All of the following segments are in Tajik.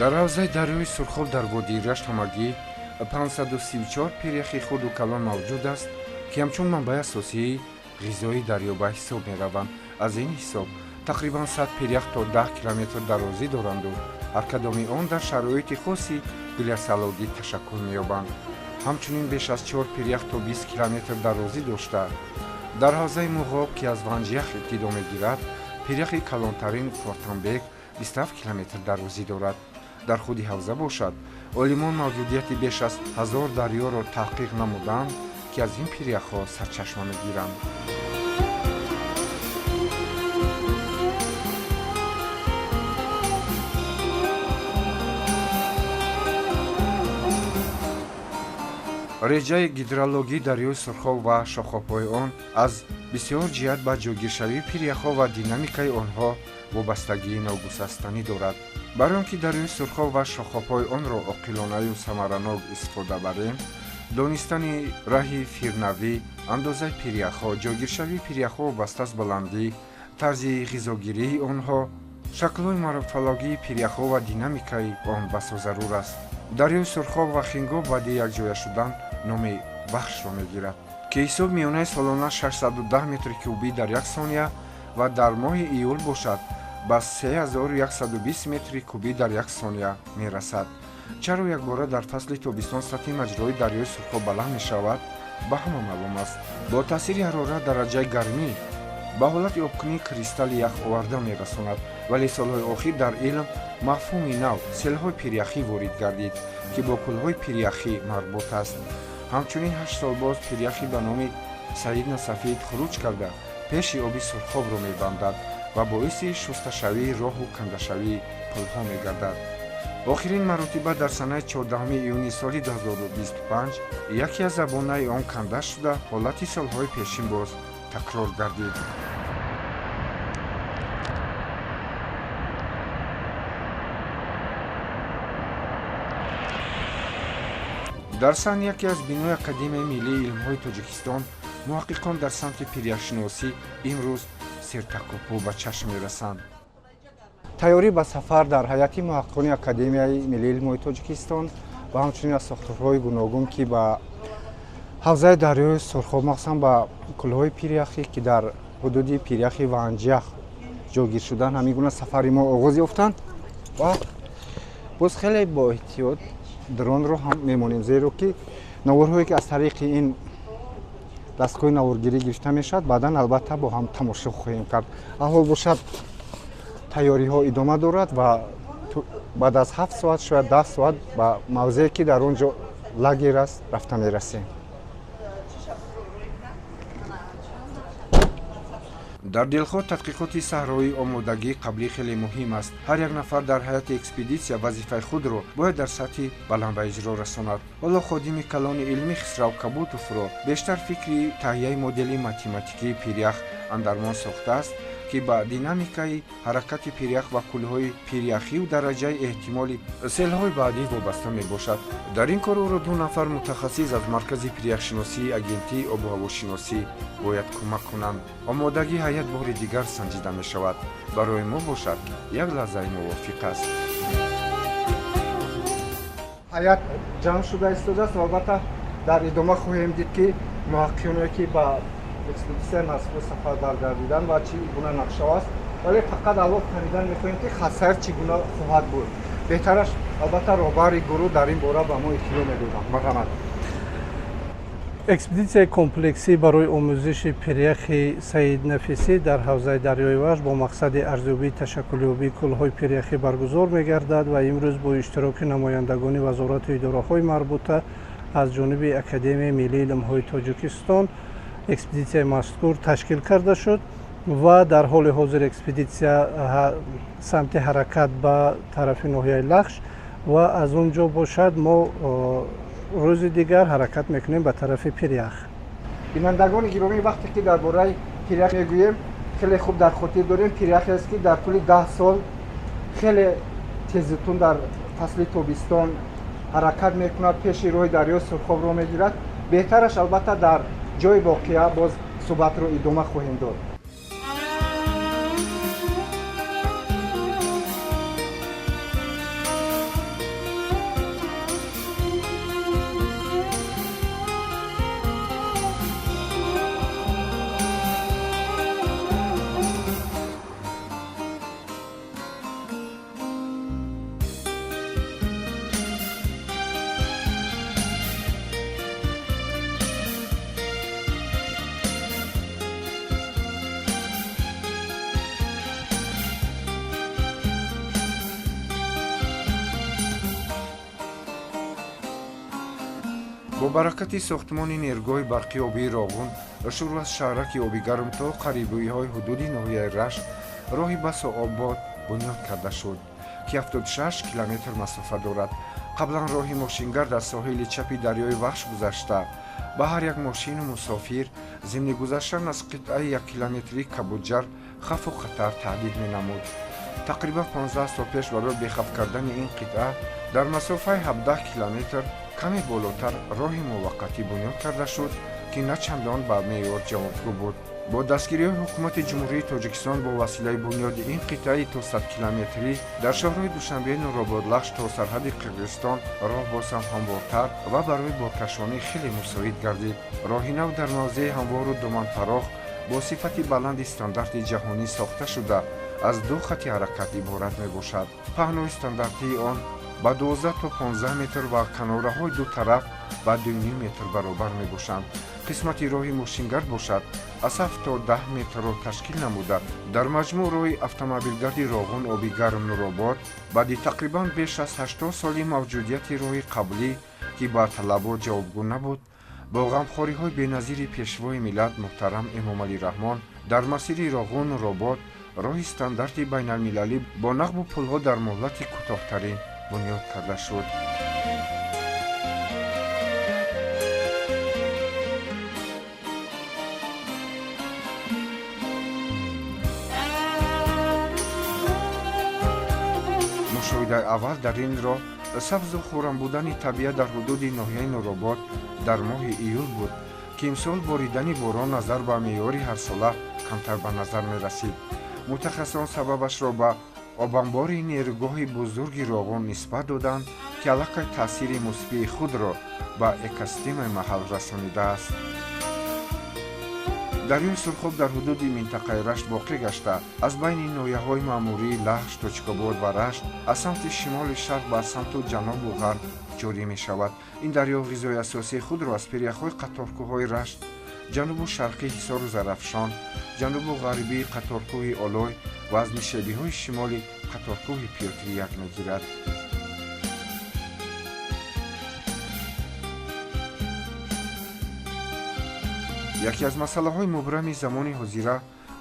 Дар ҳавзаи дарёи Сурхоб дар водии Рашт ҳамагӣ 534 пиряхи хурду калон мавҷуд аст, ки ҳамчун манбаи асосии ғизои дарё ба ҳисоб мераванд. Аз ин ҳисоб тақрибан 100 пирях то 10 километр дарозӣ доранду ҳар кадоми он дар шароити хоси гляциологӣ ташаккул меёбанд. Ҳамчунин беш аз чор пирях то 20 километр дарозӣ дошта, дар ҳавзаи Муғоб, ки аз Ванҷях ибтидо мегирад, пиряхи калонтарин Фортамбек 27 километр дарозӣ дорад. Дар худи ҳавза бошад, олимон мавҷудияти беш аз 1000 дарёро таҳқиқ намуданд, ки аз ин пиряхҳо сарчашма мегиранд. Реҷаи гидрологии дарёи Сурхоб ва шохобҳои он аз бисёр ҷиҳат ба ҷойгиршавии пиряхҳо ва динамикаи онҳо вобастагии ногусастанӣ дорад. Барои он ки дарёи Сурхоб ва шохобҳои онро оқилонаю самаранок истифода барем, донистани раҳи фирнавӣ, андозаи пиряхҳо, ҷойгиршавии пиряхҳо вобаста аз баландӣ, тарзи ғизогирии онҳо, шаклҳои морфологии пиряхҳо ва динамикаи он басо зарур аст. Дарёи Сурхоб ва Хингоб баъди якҷоя шудан номи Вахшро мегирад, ки ҳисоби миёнаи солона 610 метри кубӣ дар як сония ва дар моҳи июл бошад, ба 3120 метри кубӣ дар як сония мерасад. Чаро якбора дар фасли тобистон сатҳи маҷрои дарёи Сурхоб баланд мешавад, ба ҳама маълум аст. Бо таъсири ҳарорат дараҷаи гармӣ ба ҳолати обкунии кристалли ях оварда мерасонад. Вале солҳои охир дар илм мафҳуми нав, селҳои пиряхӣ, ворид гардид, ки бо кӯлҳои пиряхӣ марбут аст. Ҳамчунин 8 сол боз пиряхи ба номи Саид Насафид хуруҷ карда, пеши оби Сурхобро мебандад ва боиси шусташавии роҳу кандашавии пулҳо мегардад. Охирин маротиба дар санаи 14 июни соли 2025 яке аз забонаи он канда шуда, ҳолати солҳои пешин боз такрор гардид. Дар саҳни яке аз бинои Академияи миллии илмҳои Тоҷикистон муҳаққиқон дар самти пиряхшиносӣ имрӯз сертакопӯ ба чашм мерасанд. Тайёрӣ ба сафар дар ҳайати муҳаққиқони Академияи миллии илмҳои Тоҷикистон ва ҳамчунин аз сохторҳои гуногун, ки ба ҳавзаи дарёи Сурхоб, махсусан ба кӯлҳои пиряхӣ, ки дар ҳудуди пиряхи Ванҷях ҷойгир шуданд, ҳамин гуна сафари мо оғоз ёфтанд. Ва боз хеле бо эҳтиёт дронро ҳам мемонем, зеро ки наворҳое, ки аз тариқи ин дастгоҳи наворгирӣ гирифта мешавад, баъдан албатта бо ҳам тамошо хоҳем кард. Аҳол бошад, тайёриҳо идома дорад ва баъд аз 7 соат, шояд 10 соат ба мавзее, ки дар он ҷо лагер аст, рафта мерасем. Дар дилхоҳ тадқиқоти саҳроӣ омодагии қаблӣ хеле муҳим аст. Ҳар як нафар дар ҳайати экспедитсия вазифаи худро бояд дар сатҳи баланд ба иҷро расонад. Ҳоло ходими калони илмӣ Хисрав Кабутовро бештар фикри таҳияи модели математикии пирях андармон сохтааст, ки ба динамикаи ҳаракати пирях ва кӯлҳои пиряхию дараҷаи эҳтимоли селҳои баъдӣ вобаста мебошад. Дар ин кор ӯро ду нафар мутахассис аз Маркази пиряхшиносии Агентии обуҳавошиносӣ бояд кӯмак кунанд. Омодагии ҳайат бори дигар санҷида мешавад. Барои мо бошад, як лаҳзаи мувофиқ аст. Ҳайат ҷамъ шуда истодааст ва албатта дар идома хоҳем дид, ки муҳаққиқоне, ки ба экспедитсияи мазкур сафар баргардидан ва чӣ гуна нақшаҳо аст. Вале фақат алло фаҳмидан мехоҳем, ки хатсайр чӣ гуна хоҳад буд. Беҳтараш, албатта, роҳбари гурӯҳ дар ин бора ба мо иттилоъ медоданд. Марҳамат. Экспедитсияи комплексӣ барои омӯзиши пиряхи Саид Нафисӣ дар ҳавзаи дарёи Вахш бо мақсади арзёбии ташаккулёбии кӯлҳои пиряхӣ баргузор мегардад ва имрӯз бо иштироки намояндагони вазорату идораҳои марбута аз ҷониби Академияи миллии илмҳои Тоҷикистон экспедитсияи мазкур ташкил карда шуд. Ва дар ҳоли ҳозир экспедитсия самти ҳаракат ба тарафи ноҳияи Лахш ва аз он ҷо бошад, мо рӯзи дигар ҳаракат мекунем ба тарафи пирях. Бинандагони гиромӣ, вақте ки дар бораи пирях мегӯем, хеле хуб дар хотир дорем, пиряхест, ки дар тӯли 10 сол хеле тезутун дар фасли тобистон ҳаракат мекунад, пеши роҳи дарёи Сурхобро мегирад. Беҳтараш, албатта, дар ҷои воқеа боз суҳбатро идома хоҳем дод. Бо баракати сохтмони нерӯгоҳи барқи обии Роғун шурӯъ аз шаҳраки Обигарм то қарибиҳои ҳудуди ноҳияи Рашт роҳи басо обод бунёд карда шуд, ки 76 километр масофа дорад. Қаблан роҳи мошингард аз соҳили чапи дарёи Вахш гузашта, ба ҳар як мошину мусофир зимни гузаштан аз қитъаи яккилометрии Кабуджар хавфу хатар таҳдид менамуд. Тақрибан 15 сол пеш барои бехавф кардани ин қитъа дар масофаи 17 километр каме болотар роҳи муваққатӣ бунёд карда шуд, ки на чандон ба меъёр ҷавобгӯ буд. Бо дастгириҳои ҳукумати Ҷумҳурии Тоҷикистон бо василаи бунёди ин қитъаи то 100 километрӣ дар шаҳрҳои Душанбе, Нуробод, Лахш то сарҳади Қирғизистон роҳ боз ҳам ҳамвортар ва барои боркашонӣ хеле мусоид гардид. Роҳи нав дар мавзеи ҳамвору доманфарох бо сифати баланди стандарти ҷаҳонӣ сохта шуда, аз ду хати ҳаракат иборат мебошад. Паҳнои стандартии он ба 12 то 15 метр ва канораҳои ду тараф ба 2,5 метр баробар мебошанд. Қисмати роҳи мошингард бошад, аз 7 то 10 метрро ташкил намуда, дар маҷмӯъ роҳи автомобилгарди Роғун Обигарм Нуробод баъди тақрибан беш аз 80 соли мавҷудияти роҳи қаблӣ, ки ба талабот ҷавобгӯ набуд, бо ғамхориҳои беназири Пешвои миллат муҳтарам Эмомалӣ Раҳмон дар масири Роғун Нуробод роҳи стандарти байналмилалӣ бо нақбу пулҳо дар муҳлати кӯтоҳтарин бунёд карда шуд. Мушоҳидаи аввал дар ин роҳ сабзу хуррам будани табиат дар ҳудуди ноҳияи Нуробод дар моҳи июл буд, ки имсол боридани борон назар ба меъёри ҳарсола камтар ба назар мерасид. Мутахассисон сабабашро ба обанбори нерӯгоҳи бузурги Роғун нисбат доданд, ки аллакай таъсири мусбии худро ба экосистемаи маҳал расонидааст. Дарёи Сурхоб дар ҳудуди минтақаи Рашт воқеъ гашта, аз байни ноҳияҳои маъмурии Лахш, Тоҷикобод ва Рашт аз самти шимоли шарқ ба самту ҷанобу ғарб ҷорӣ мешавад. Ин дарё ғизои асосии худро аз пиряхҳои қаторкӯҳҳои Рашт, ҷанубу шарқии Ҳисору Зарафшон, ҷанубу ғарбии қаторкӯҳи Олой ва аз нишебиҳои шимоли қаторкӯҳи Пётри як мегирад. Яке аз масъалаҳои мубрами замони ҳозира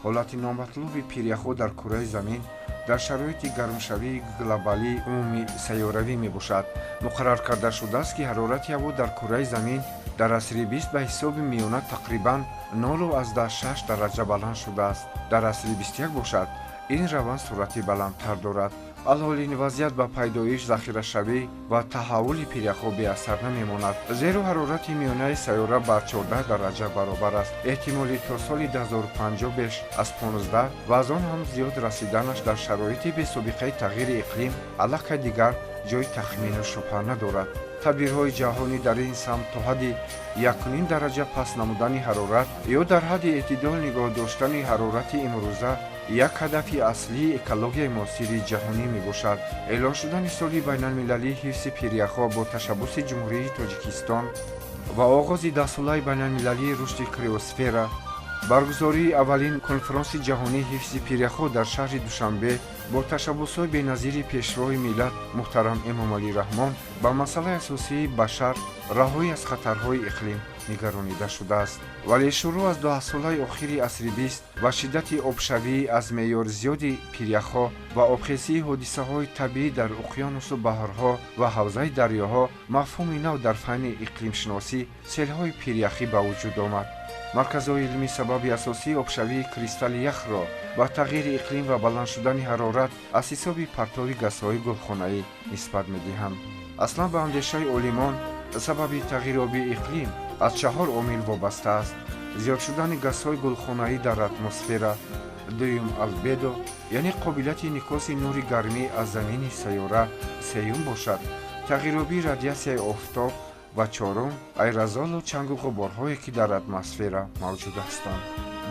ҳолати номатлуби пиряхҳо дар кураи замин дар шароити гармшавии глобалии умумии сайёравӣ мебошад. Муқаррар карда шудааст, ки ҳарорати ҳаво дар кураи замин дар асри бист ба ҳисоби миёна тақрибан 0,6 дараҷа баланд шудааст. Дар асри 21 бошад, ин раванд суръати баландтар дорад. Алҳол ин вазъият ба пайдоиш, захирашавӣ ва таҳаввули пиряхҳо беасар намемонад, зеро ҳарорати миёнаи сайёра ба 14 дараҷа баробар аст. Эҳтимоли то соли 2050 беш аз 15 ва аз он ҳам зиёд расиданаш дар шароити бесобиқаи тағйири иқлим аллакай дигар ҷои тахмину шубҳа надорад. Тадбирҳои ҷаҳонӣ дар ин самт то ҳадди 1,5 дараҷа паст намудани ҳарорат ё дар ҳадди эътидол нигоҳ доштани ҳарорати имрӯза як ҳадафи аслии экологияи муосири ҷаҳонӣ мебошад. Эълон шудани соли байналмилалии ҳифзи пиряхҳо бо ташаббуси Ҷумҳурии Тоҷикистон ва оғози даҳсолаи байналмилалии рушди криосфера, баргузории аввалин конфронси ҷаҳонии ҳифзи пиряхҳо дар шаҳри Душанбе бо ташаббусҳои беназири Пешвои миллат муҳтарам Эмомалӣ Раҳмон ба масъалаи асосии башар, раҳоӣ аз хатарҳои иқлим нигаронида шудааст. Вале шурӯъ аз даҳсолаи охири асри бист ва шиддати обшавӣ аз меъёр зиёди пиряхҳо ва обхезии ҳодисаҳои табиӣ дар уқёнусу баҳрҳо ва ҳавзаи дарёҳо мафҳуми нав дар фанни иқлимшиносӣ селҳои пиряхӣ ба вуҷуд омад. Марказҳои илмӣ сабаби асосии обшавии кристалли яхро ба тағйири иқлим ва баланд шудани ҳарорат аз ҳисоби партови газҳои гулхонаӣ нисбат медиҳанд. Аслан, ба андешаи олимон, сабаби тағйирёбии иқлим аз чаҳор омил вобаста аст: зиёд шудани газҳои гулхонаӣ дар атмосфера, дуюм албедо, яъне қобилияти инъикоси нури гармӣ аз замини сайёра, сеюм бошад тағйирёбии радиатсияи офтоб ва чорум аэрозолу чангу ғуборҳое, ки дар атмосфера мавҷуд ҳастанд.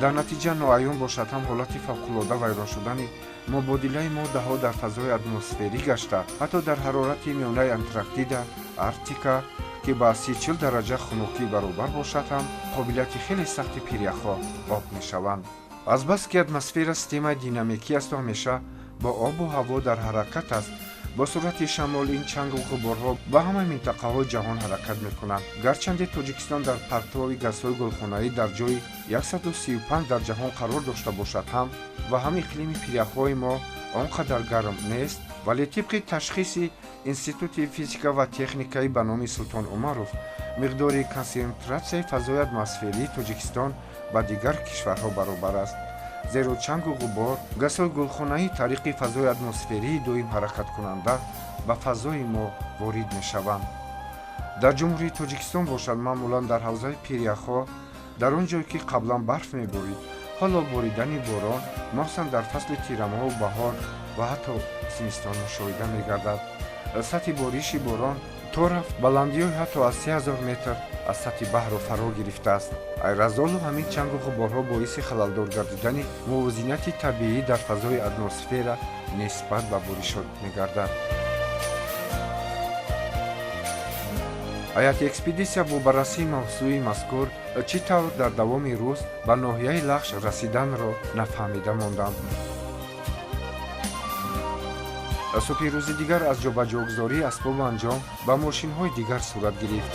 Дар натиҷа ноаён бошад ҳам ҳолати фавқулода вайрон шудани мубодилаи моддаҳо дар фазои атмосферӣ гашта, ҳатто дар ҳарорати миёнаи Антарктида, Арктика, ки ба 30-40 дараҷа хунукӣ баробар бошад ҳам, қобилияти хеле сахти пиряхҳо об мешаванд. Азбаски атмосфера системаи динамикӣ асту ҳамеша бо обу ҳаво дар ҳаракат аст, Бо суръати шамол ин чангу ғуборҳо ба ҳамаи минтақаҳои ҷаҳон ҳаракат мекунанд. Гарчанде Тоҷикистон дар партови газҳои гулхонаӣ дар ҷои 135 дар ҷаҳон қарор дошта бошад ҳам ва ҳам иқлими пиряхҳои мо он қадар гарм нест, вале тибқи ташхиси Институти физика ва техникаи ба номи Султон Умаров миқдори консентратсияи фазои атмосферии Тоҷикистон ба дигар кишварҳо баробар аст. Зеро чангу ғубор газҳои гулхонаӣ тариқи фазои атмосферии доим ҳаракаткунанда ба фазои мо ворид мешаванд. Дар Ҷумҳурии Тоҷикистон бошад, маъмулан дар ҳавзаи пиряхҳо, дар он ҷое ки қаблан барф меборид, ҳоло боридани борон махсусан дар фасли тирамоҳу баҳор ва ҳатто зимистон мушоҳида мегардад. Сатҳи бориши борон то рафт баландиҳои ҳатто аз 3000 метр аз сатҳи баҳрро фаро гирифтааст. Аэрозолу ҳамин чангу ғуборҳо боиси халалдор гардидани мувозинати табиӣ дар фазои атмосфера нисбат ба боришот мегардад. Ҳайати экспедитсия бо баррасии мавзӯи мазкур чӣ тавр дар давоми рӯз ба ноҳияи Лахш расиданро нафаҳмида монданд. Субҳи рӯзи дигар аз ҷобаҷогузории асбобу анҷом ба мошинҳои дигар сурат гирифт.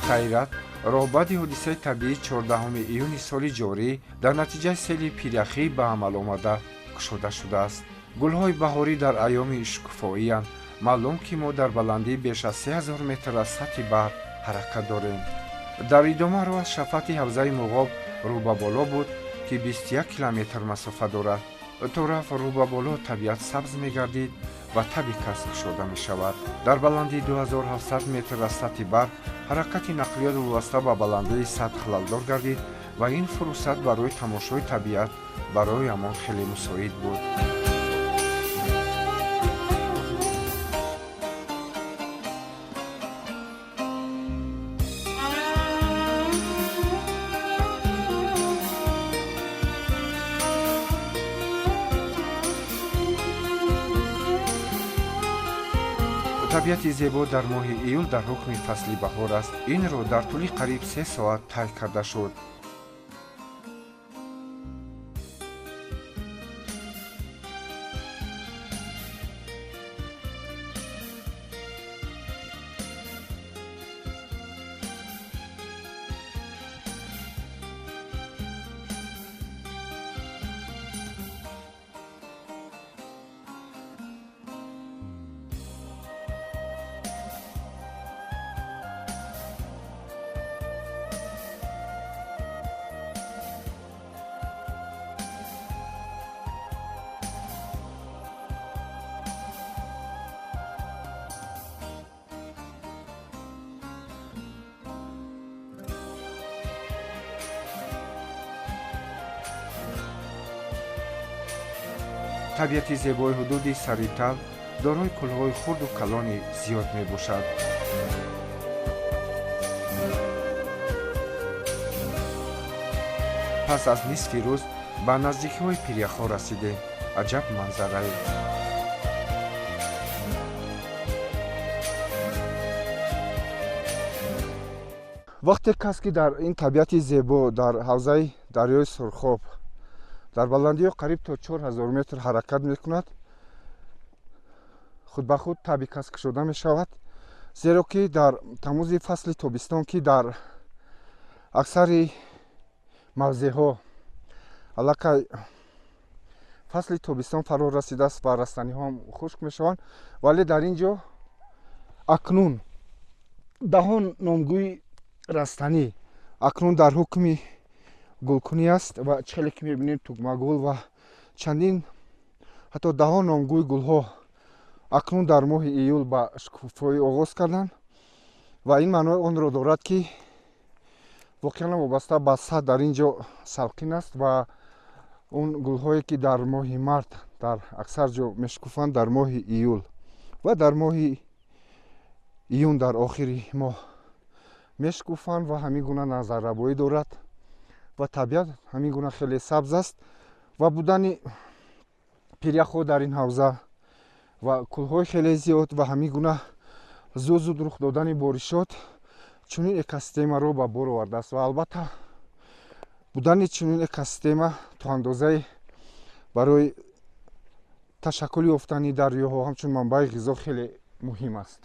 Хайрат, роҳбади ҳодисаи табиӣ 14 июни соли ҷорӣ дар натиҷаи сели пиряхӣ ба амал омада кушода шудааст. Гулҳои баҳорӣ дар айёми шукуфоиянд. Маълум ки мо дар баландии беш аз 3000 метр аз сатҳи баҳр ҳаракат дорем. Дар идома роҳ аз шафати ҳавзаи Муғоб рӯ ба боло буд, ки 21 километр масофа дорад. То рафт рӯ ба боло табиат сабз мегардид ва таби кас кушода мешавад. Дар баландии 2700 метр аз сатҳи баҳр ҳаракати нақлиёт вобаста ба баландии сатҳ халалдор гардид ва ин фурсат барои тамошои табиат бароямон хеле мусоид буд. Табиати зебо дар моҳи июл дар ҳукми фасли баҳор аст. Инро дар тӯли қариб 3 соат тай карда шуд. Табиати зебои ҳудуди Саритал дорои кӯлҳои хурду калони зиёд мебошад. Пас аз нисфи рӯз ба наздикиҳои пиряхҳо расидем. Аҷаб манзарае! Вақте кас ки дар ин табиати зебо дар ҳавзаи дарёи Сурхоб дар баландиҳо қариб то 4000 метр ҳаракат мекунад, худ ба худ таби кас кушода мешавад, зеро ки дар тамузи фасли тобистон, ки дар аксари мавзеъҳо аллакай фасли тобистон фаро расидааст ва растаниҳо ҳам хушк мешаванд, вале дар ин ҷо акнун даҳон номгӯи растанӣ акнун дар ҳукми гулкунӣ аст ва чӣ хеле ки мебинем тугмагул ва чандин ҳатто даҳон номгӯи гулҳо акнун дар моҳи июл ба шукуфоӣ оғоз карданд ва ин маънои онро дорад, ки воқеан вобаста ба сатҳ дар ин ҷо салқин аст ва он гулҳое ки дар моҳи март дар аксар ҷо мешукуфанд, дар моҳи июл ва дар моҳи июн дар охири моҳ мешукуфанд ва ҳамин гуна назаррабоӣ дорад ва табиат ҳамин гуна хеле сабз аст ва будани пиряхҳо дар ин ҳавза ва кӯлҳои хеле зиёд ва ҳамин гуна зуд зуд рух додани боришот Чунин экосистемаро ба бор овардааст ва албатта будани чунин экосистема то андозаи барои ташаккул ёфтани дарёҳо ҳамчун манбаи ғизо хеле муҳим аст.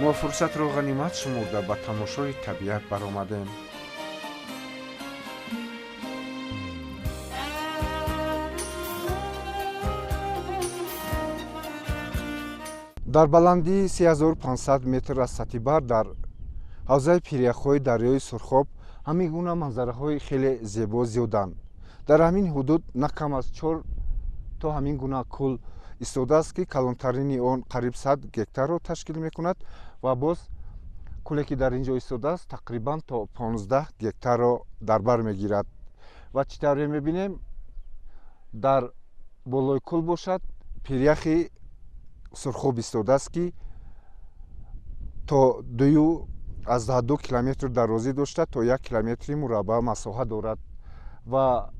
Мо фурсатро ғанимат шумурда ба тамошои табиат баромадем. Дар баландии 3500 метр аз сатҳи баҳр дар ҳавзаи пиряхҳои дарёи Сурхоб ҳамин гуна манзараҳои хеле зебо зиёданд. Дар ҳамин ҳудуд на кам аз 4 то ҳамин гуна кӯл истодааст, ки калонтарини он қариб 100 гектарро ташкил мекунад ва боз кӯле ки дар ин ҷо истодааст тақрибан то 15 гектарро дар бар мегирад. Ва чӣ тавре мебинем, дар болои кӯл бошад пиряхи Сурхоб истодааст, ки то 2,2 километр дарозӣ дошта то 1 километри мураббаъ масоҳа дорад ва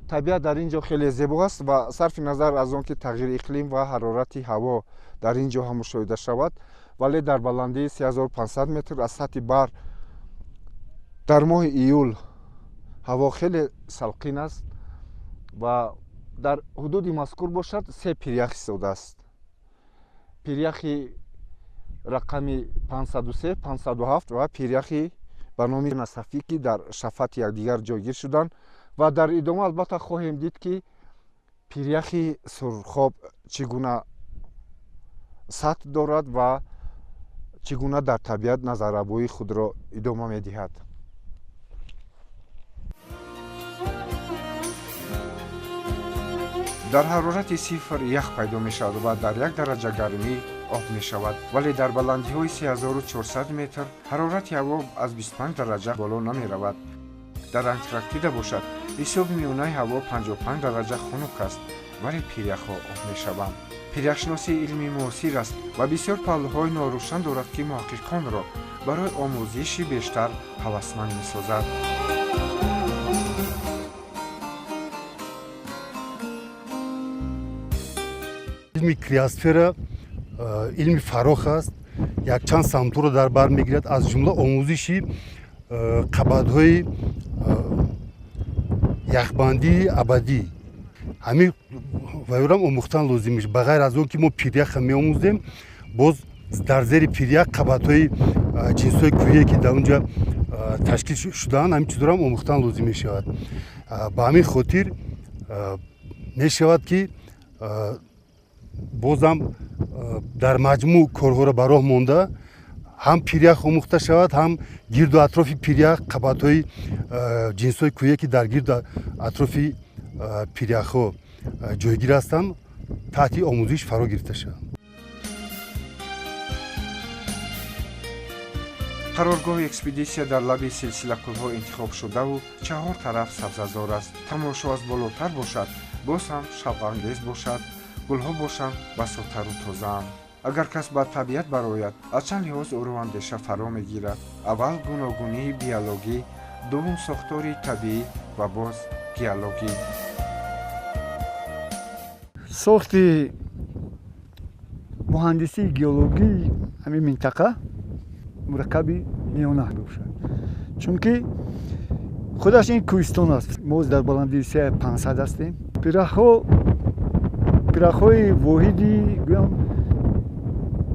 табиат дар ин ҷо хеле зебо аст ва сарфи назар аз он ки тағйири иқлим ва ҳарорати ҳаво дар ин ҷо ҳам мушоҳида шавад, вале дар баландии 3500 метр аз сатҳи баҳр дар моҳи июл ҳаво хеле салқин аст ва дар ҳудуди мазкур бошад 3 пирях истодааст. Пиряхи рақами 503, 507 ва пиряхи ба номи Насафӣ, ки дар шафати якдигар ҷойгир шуданд ва дар идома албатта хоҳем дид, ки пиряхи Сурхоб чӣ гуна сатҳ дорад ва чӣ гуна дар табиат назаррабоии худро идома медиҳад. Дар ҳарорати сифр ях пайдо мешавад ва дар 1 дараҷа гармӣ об мешавад, вале дар баландиҳои 3400 метр ҳарорати ҳаво аз 25 дараҷа боло намеравад. Дар Антарктида бошад ҳисоби миёнаи ҳаво 55 дараҷа хунук аст, вале пиряхҳо об мешаванд. Пиряхшиносӣ илми муосир аст ва бисёр паҳлӯҳои норӯшан дорад, ки муҳаққиқонро барои омӯзиши бештар ҳавасманд месозад. Илми криосфера илми фарох аст, якчанд самтҳоро дар бар мегирад, аз ҷумла омӯзиши қабатҳои яхбандии абадӣ. Ҳамин вайрам омӯхтан лозим мешавад. Ба ғайр аз он ки мо пиряхро меомӯзем, боз дар зери пирях қабатҳои ҷинсҳои кӯҳие ки дар онҷа ташкил шудаанд, ҳамин чизҳоро омӯхтан лозим мешавад. Ба ҳамин хотир мешавад, ки бозам дар маҷмӯъ корҳоро ба роҳ монда ҳам пирях омӯхта шавад, ҳам гирду атрофи пирях қабатҳои ҷинсҳои кӯҳие ки дар гирду атрофи пиряхҳо ҷойгир ҳастанд, таҳти омӯзиш фаро гирифта шаванд. Қароргоҳи экспедитсия дар лаби силсилакӯлҳо интихоб шудаву чаҳор тараф сабзазор аст. Тамошо аз болотар бошад, боз ҳам шавқангез бошад, гулҳо бошанд басотару тозаанд. Агар кас ба табиат барояд, аз чанд лиҳоз ӯро андеша фаро мегирад. Аввал гуногунии биологӣ, дуввум сохтори табиӣ ва боз геологӣ. Сохти муҳандисии геологии ҳамин минтақа мураккаби миёна бошад, чунки худаш ин кӯҳистон аст. Мо дар баландии 3500 ҳастем. Пиряхҳои воҳиди гӯям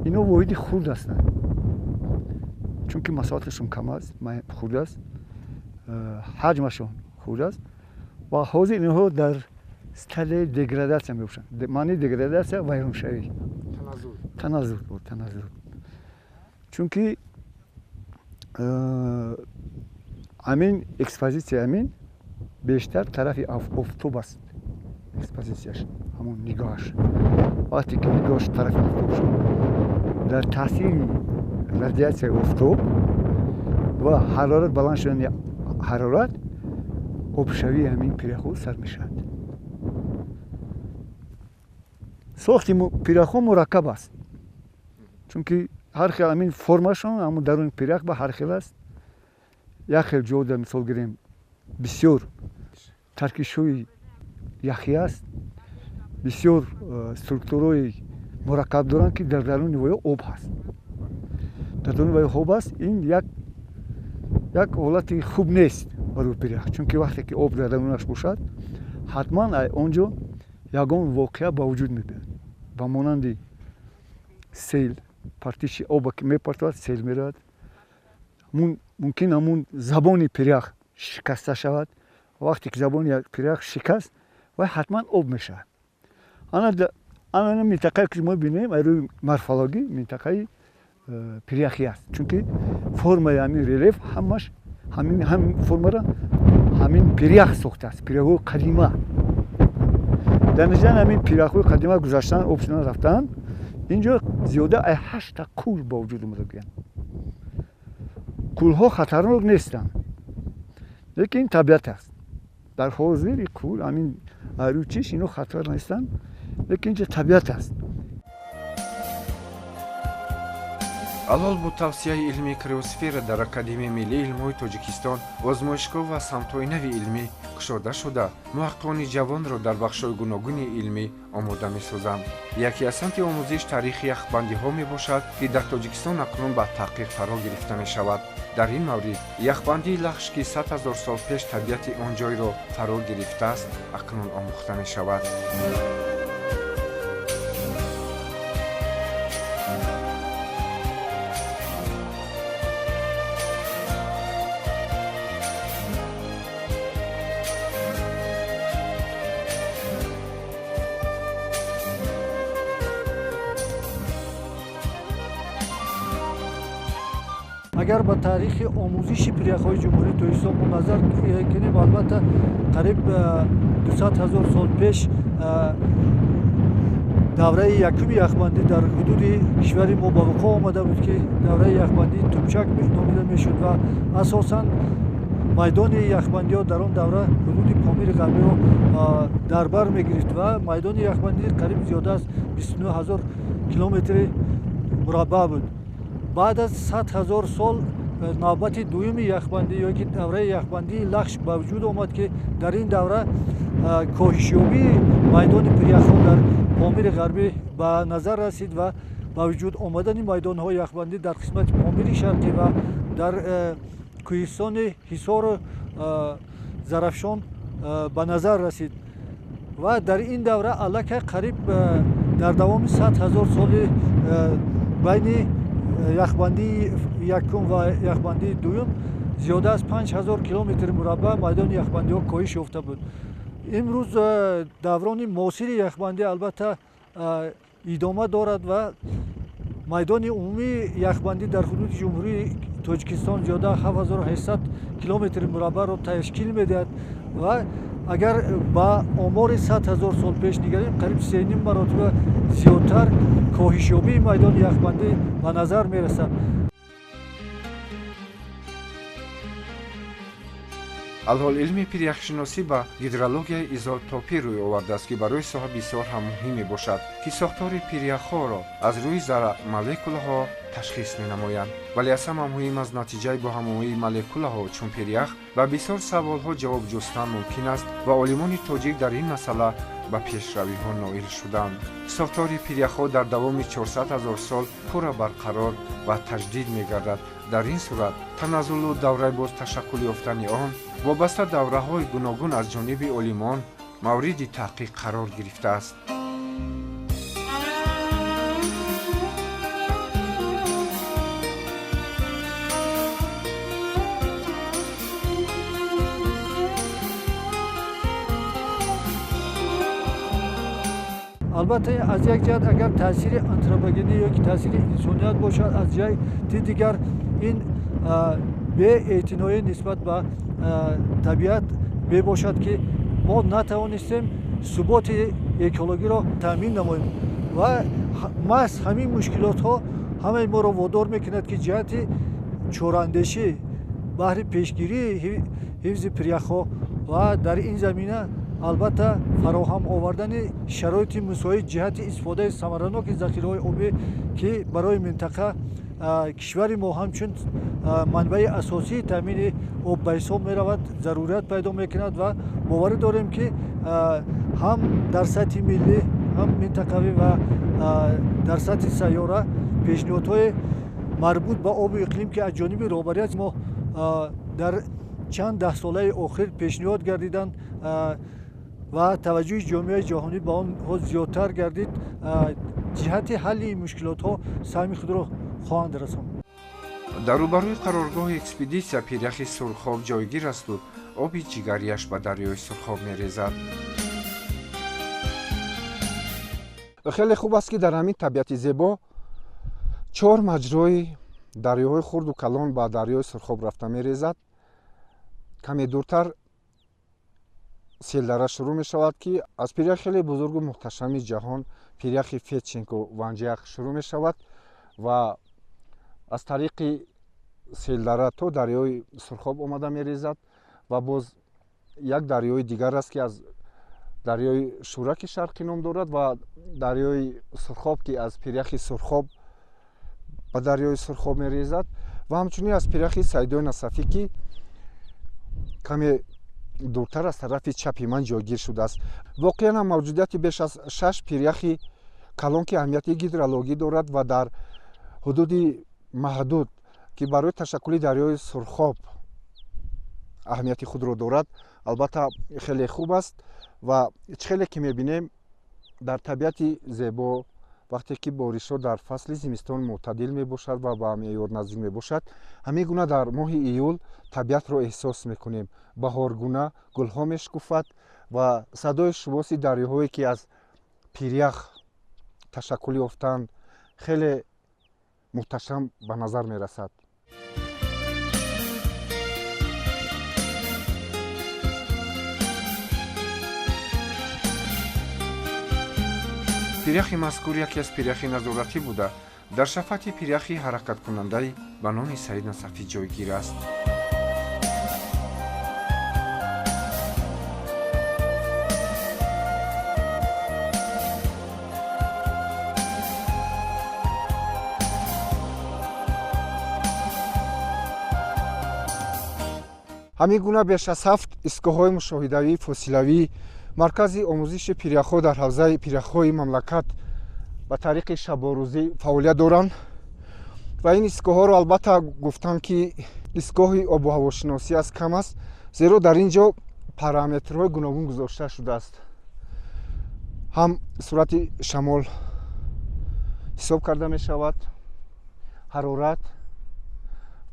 ино воҳиди хурд ҳастанд, чунки масоҳаташон кам аст, хурд аст, ҳаҷмашон хурд аст ва ҳозир инҳо дар стадияи деградатсия мебошанд. Маънии деградатсия вайроншавӣ, таназзул, чунки ҳамин экспозитсия ҳамин бештар тарафи офтоб аст. Экспозитсияш ҳамон нигоҳаш, вақте ки нигоҳаш тарафи офтоб шуд, дар таъсири радиатсияи офтоб ва ҳарорат баланд шудани ҳарорат обшавии ҳамин пиряхҳо сар мешавад. Сохти пиряхҳо мураккаб аст, чунки Ҳар хел ҳамин формашон ҳамун даруни пирях ба ҳар хел аст. Як хел ҷода мисол гирем, бисёр таркишҳои яхӣ аст, бисёр структураҳои мураккаб доранд, ки дар даруни воё об ҳаст. Дар даруни воё об аст, ин як ҳолати хуб нест барои пирях, чунки вақте ки об дар дарунаш бошад, ҳатман он ҷо ягон воқеа ба вуҷуд мебиёяд, ба монанди сел, партиши оба ки мепартовад, сел меравад. Мумкин ҳамун забони пирях шикаста шавад. Вақте ки забони пирях шикаст, вай ҳатман об мешавад. Ана минтақае ки мо бинем, аз рӯи морфологӣ минтақаи пиряхӣ аст, чунки формаи ҳамин релеф ҳамаш ҳамин формаро ҳамин пирях сохтааст, пиряхҳои қадима. Дар натиҷаи ҳамин пиряхҳои қадима гузаштан, об шудан рафтан, инҷо зиёда аз 8 кӯл ба вуҷуд омада гӯянд. Кӯлҳо хатарнок нестанд, лекин табиат аст. Дар ҳозири кӯл ҳамин рӯи чиш ино хатар нестанд, лекин инҷо табиат аст. Алҳол бо тавсияи илмии криосфера дар Академияи миллии илмҳои Тоҷикистон озмоишгоҳ ва самтҳои нави илмӣ кушода шуда, муҳаққиқони ҷавонро дар бахшҳои гуногуни илмӣ омода месозанд. Яке аз самти омӯзиш таърихи яхбандиҳо мебошад, ки дар Тоҷикистон акнун ба таҳқиқ фаро гирифта мешавад. Дар ин маврид яхбандии Лахш, ки 100 000 сол пеш табиати он ҷойро фаро гирифтааст, акнун омӯхта мешавад. Агар ба таърихи омӯзиши пиряхҳои Ҷумҳурии Тоҷикистон мо назар кунем, албатта қариб 200 000 сол пеш давраи якуми яхбандӣ дар ҳудуди кишвари мо ба вуқӯъ омада буд, ки давраи яхбандии Тупчак номида мешуд ва асосан майдони яхбандиҳо дар он давра ҳудуди Помири Ғарбиро дар бар мегирифт ва майдони яхбандӣ қариб зиёда аз 29 000 километри мураббаъ буд. Баъд аз 100 000 сол навбати дуюми яхбандӣ ё ки давраи яхбандии Лахш ба вуҷуд омад, ки дар ин давра коҳишёбии майдони пиряхҳо дар Помири Ғарбӣ ба назар расид ва ба вуҷуд омадани майдонҳои яхбандӣ дар қисмати Помири Шарқӣ ва дар кӯҳистони Ҳисору Зарафшон ба назар расид. Ва дар ин давра аллакай қариб дар давоми 100 000 соли байни яхбандии якум ва яхбандии дуюм зиёда аз 5000 километри мураббаъ майдони яхбандиҳо коҳиш ёфта буд. Имрӯз даврони муосири яхбандӣ албатта идома дорад ва майдони умумии яхбандӣ дар ҳудуди Ҷумҳурии Тоҷикистон зиёда 7800 километри мураббаъро ташкил медиҳад ва агар ба омори 100 000 сол пеш нигарем, қариб 3,5 маротиба зиёдтар коҳишёбии майдони яхбандӣ ба назар мерасад. Алҳол илми пиряхшиносӣ ба гидрологияи изотопӣ рӯй овардааст, ки барои соҳа бисёр ҳам муҳим мебошад, ки сохтори пиряхҳоро аз рӯи зарра молекулаҳо ташхис менамоянд. Вале аз ҳама муҳим аз натиҷаи бо ҳамоии молекулаҳо чун пирях ба бисёр саволҳо ҷавоб ҷустан мумкин аст ва олимони тоҷик дар ин масъала ба пешравиҳо ноил шуданд. Сохтори пиряхҳо дар давоми 400 000 сол пурра барқарор ва таҷдид мегардад. Дар ин сурат таназзулу давраи боз ташаккул ёфтани он вобаста давраҳои гуногун аз ҷониби олимон мавриди таҳқиқ қарор гирифтааст. Албатта аз як ҷиҳат агар таъсири антропогенӣ ё ки таъсири инсоният бошад, аз ҷиҳати дигар ин беэътиноӣ нисбат ба табиат мебошад, ки мо натавонистем суботи экологиро таъмин намоем ва маҳз ҳамин мушкилотҳо ҳамаи моро водор мекунад, ки ҷиҳати чораандешӣ баҳри пешгирии ҳифзи пиряхҳо ва дар ин замина Албатта, фароҳам овардани шароити мусоид ҷиҳати истифодаи самараноки захираҳои обӣ, ки барои минтақа кишвари мо ҳамчун манбаи асосии таъмини об ба ҳисоб меравад, зарурият пайдо мекунад ва боварӣ дорем, ки ҳам дар сатҳи миллӣ, ҳам минтақавӣ ва дар сатҳи сайёра пешниҳодҳои марбут ба обу иқлим, ки аз ҷониби роҳбарияти мо дар чанд даҳсолаи охир пешниҳод гардиданд ва таваҷҷӯҳи ҷомеаи ҷаҳонӣ ба онҳо зиёдтар гардид, ҷиҳати ҳалли ин мушкилотҳо саҳми худро хоҳанд расонд. Дар рӯбарӯи қароргоҳи экспедитсия пиряхи Сурхоб ҷойгир асту оби ҷигарияш ба дарёи Сурхоб мерезад. Хеле хуб аст, ки дар ҳамин табиати зебо чор маҷрои дарёҳои хурду калон ба дарёи Сурхоб рафта мерезад. Каме дуртар селдара шурӯъ мешавад, ки аз пиряхи хеле бузургу муҳташами ҷаҳон, пиряхи Федченко Ванҷиях шурӯъ мешавад ва аз тариқи селдара то дарёи Сурхоб омада мерезад. Ва боз як дарёи дигар аст, ки аз дарёи Шураки Шарқӣ ном дорад ва дарёи Сурхоб, ки аз пиряхи Сурхоб ба дарёи Сурхоб мерезад, ва ҳамчунин аз пиряхи Сайдои Насафӣ, ки каме дуртар аз тарафи чапи ман ҷойгир шудааст. Воқеан ҳам мавҷудияти беш аз шаш пиряхи калон, ки аҳамияти гидрологӣ дорад ва дар ҳудуди маҳдуд, ки барои ташаккули дарёи Сурхоб аҳамияти худро дорад, албатта хеле хуб аст. Ва чӣ хеле ки мебинем, дар табиати зебо вақте ки боришҳо дар фасли зимистон мӯътадил мебошад ва ба меъёр наздик мебошад, ҳамин гуна дар моҳи июл табиатро эҳсос мекунем. Баҳоргуна гулҳо мешукуфад ва садои шувоси дарёҳое, ки аз пирях ташаккул ёфтанд, хеле муҳташам ба назар мерасад. Пиряхи мазкур яке аз пиряхи назоратӣ буда, дар шафати пиряхи ҳаракаткунандаи ба номи Саид Насафӣ ҷойгир аст. Ҳамин гуна беш аз ҳафт истгоҳҳои мушоҳидавии фосилавӣ маркази омӯзиши пиряхҳо дар ҳавзаи пиряхҳои мамлакат ба тариқи шаборӯзӣ фаъолият доранд ва ин истгоҳҳоро албатта гуфтам, ки истгоҳи обу ҳавошиносӣ аст, кам аст, зеро дар ин ҷо параметрҳои гуногун гузошта шудааст. Ҳам суръати шамол ҳисоб карда мешавад, ҳарорат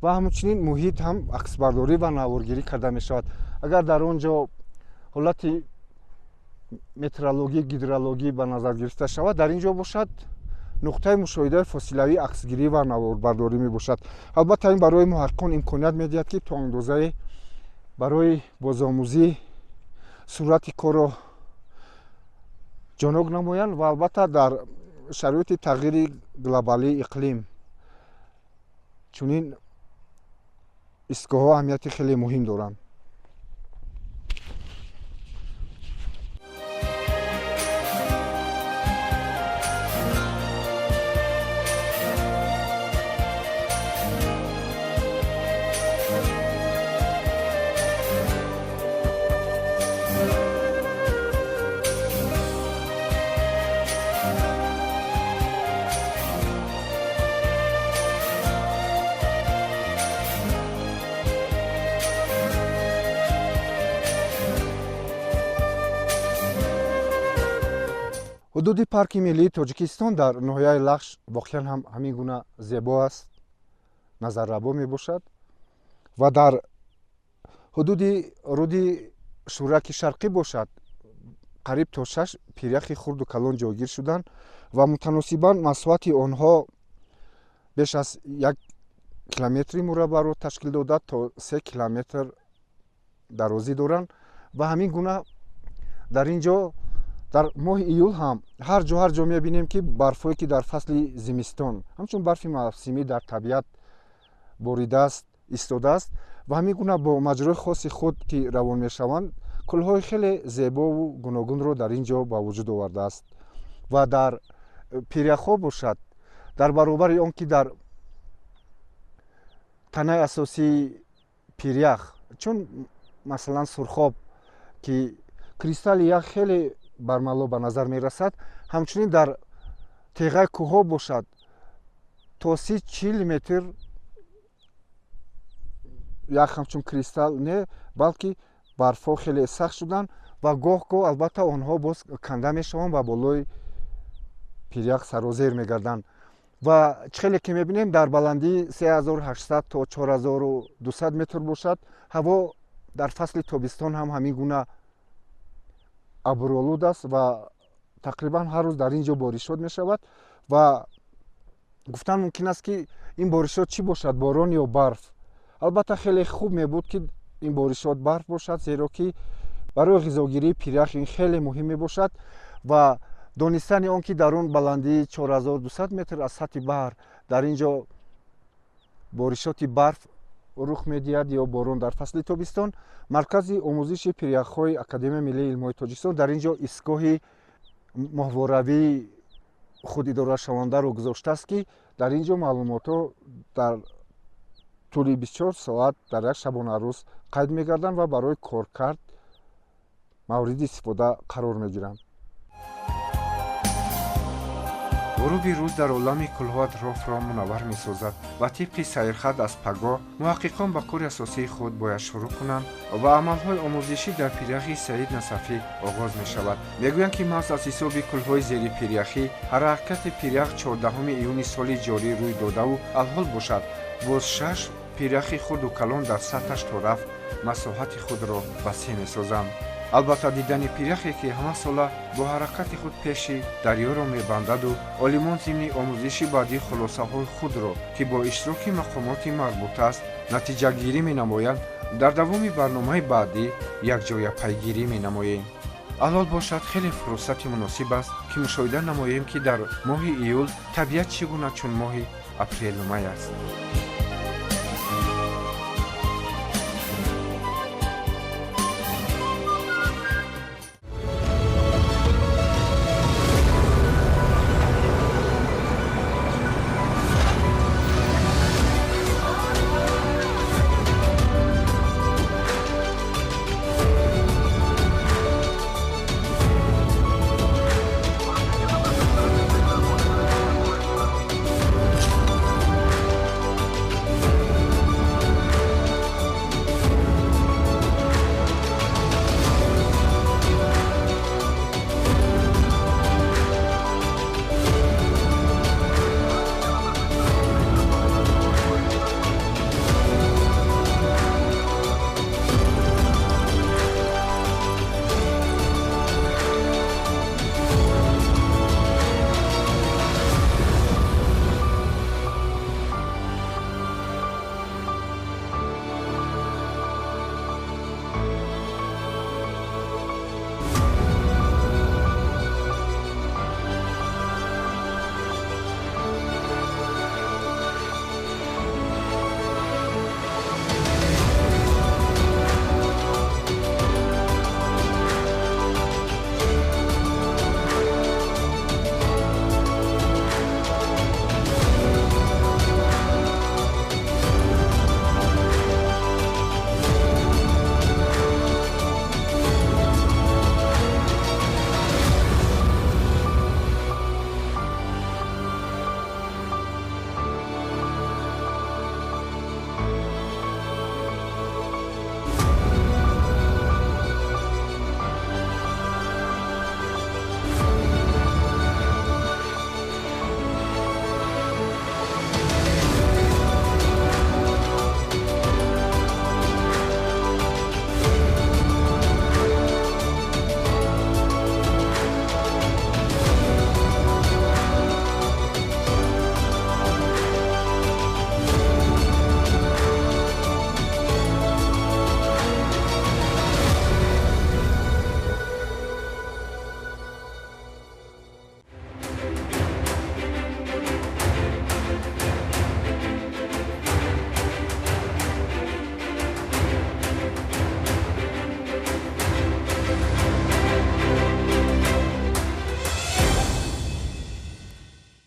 ва ҳамчунин муҳит ҳам аксбардорӣ ва наворгирӣ карда мешавад. Агар дар он ҷо ҳолати метеорологӣ, гидрологӣ ба назар гирифта шавад, дар ин ҷо бошад нуқтаи мушоҳидаи фосилавӣ, аксгирӣ ва наворбардорӣ мебошад. Албатта, ин барои муҳаққиқон имконият медиҳад, ки то андозае барои бозомӯзӣ суръати корро ҷонок намоянд ва албатта дар шароити тағйири глобалии иқлим чунин истгоҳҳо аҳамияти хеле муҳим доранд. Ҳудуди парки миллии Тоҷикистон дар ноҳияи Лахш воқеан ҳам ҳамин гуна зебо аст, назаррабо мебошад ва дар ҳудуди руди Шураки Шарқӣ бошад, қариб то шаш пиряхи хурду калон ҷойгир шуданд ва мутаносибан масоҳати онҳо беш аз 1 километри мураббаъро ташкил дода, то 3 километр дарозӣ доранд. Ва ҳамин гуна дар ин ҷо дар моҳи июл ҳам ҳар ҷо ҳар ҷо мебинем, ки барфҳое, ки дар фасли зимистон ҳамчун барфи мавсимӣ дар табиат боридааст, истодааст ва ҳамин гуна бо маҷрои хоси худ, ки равон мешаванд, Кӯлҳои хеле зебову гуногунро дар ин ҷо ба вуҷуд овардааст. Ва дар пиряхҳо бошад, дар баробари он ки дар танаи асосии пирях, чун масалан Сурхоб, ки кристалли ях хеле бармало ба назар мерасад, ҳамчунин дар теғаи кӯҳҳо бошад, то 30-40 метр ях ҳамчун кристалл не, балки барфҳо хеле сахт шуданд ва гоҳ гоҳ албатта онҳо боз канда мешаванд ва болои пирях сарозер мегарданд. Ва чӣ хеле ки мебинем, дар баландии 3800 то 4200 метр бошад, ҳаво дар фасли тобистон ҳам ҳамин гуна абролуд аст ва тақрибан ҳар рӯз дар ин ҷо боришот мешавад. Ва гуфтан мумкин аст, ки ин боришот чӣ бошад, борон ё барф? Албатта, хеле хуб мебуд, ки ин боришот барф бошад, зеро ки барои ғизогирии пирях ин хеле муҳим мебошад. Ва донистани он ки дар он баландии 4200 метр аз сатҳи баҳр дар ин ҷо боришоти барф рух медиҳад ё борон дар фасли тобистон, Маркази омӯзиши пиряхҳои Академияи миллии илмҳои Тоҷикистон дар ин ҷо истгоҳи моҳворавии худидорашавандаро гузоштааст, ки дар ин ҷо маълумотҳо дар тӯли 24 соат дар як шабонарӯз қайд мегарданд ва барои коркард мавриди истифода қарор мегиранд. Ғуруби рӯз дар олами кӯлҳо атрофро мунаввар месозад ва тибқи сайрхат аз пагоҳ муҳаққиқон ба кори асосии худ бояд шурӯъ кунанд ва амалҳои омӯзишӣ дар пиряхи Саид Насафӣ оғоз мешавад. Мегӯянд, ки маҳз аз ҳисоби кӯлҳои зерипиряхӣ ҳаракати пирях 14 июни соли ҷорӣ рӯй додаву алҳол бошад, боз шаш пиряхи хурду калон дар сатҳаш торафт масоҳати худро васеъ месозанд. Албатта, дидани пиряхе, ки ҳамасола бо ҳаракати худ пеши дарёро мебандаду олимон зимни омӯзиши баъдӣ хулосаҳои худро, ки бо иштироки мақомоти марбута аст, натиҷагирӣ менамоянд, дар давоми барномаи баъдӣ якҷоя пайгирӣ менамоем. Алҳол бошад, хеле фурсати муносиб аст, ки мушоҳида намоем, ки дар моҳи июл табиат чӣ гуна чун моҳи апрелу май аст.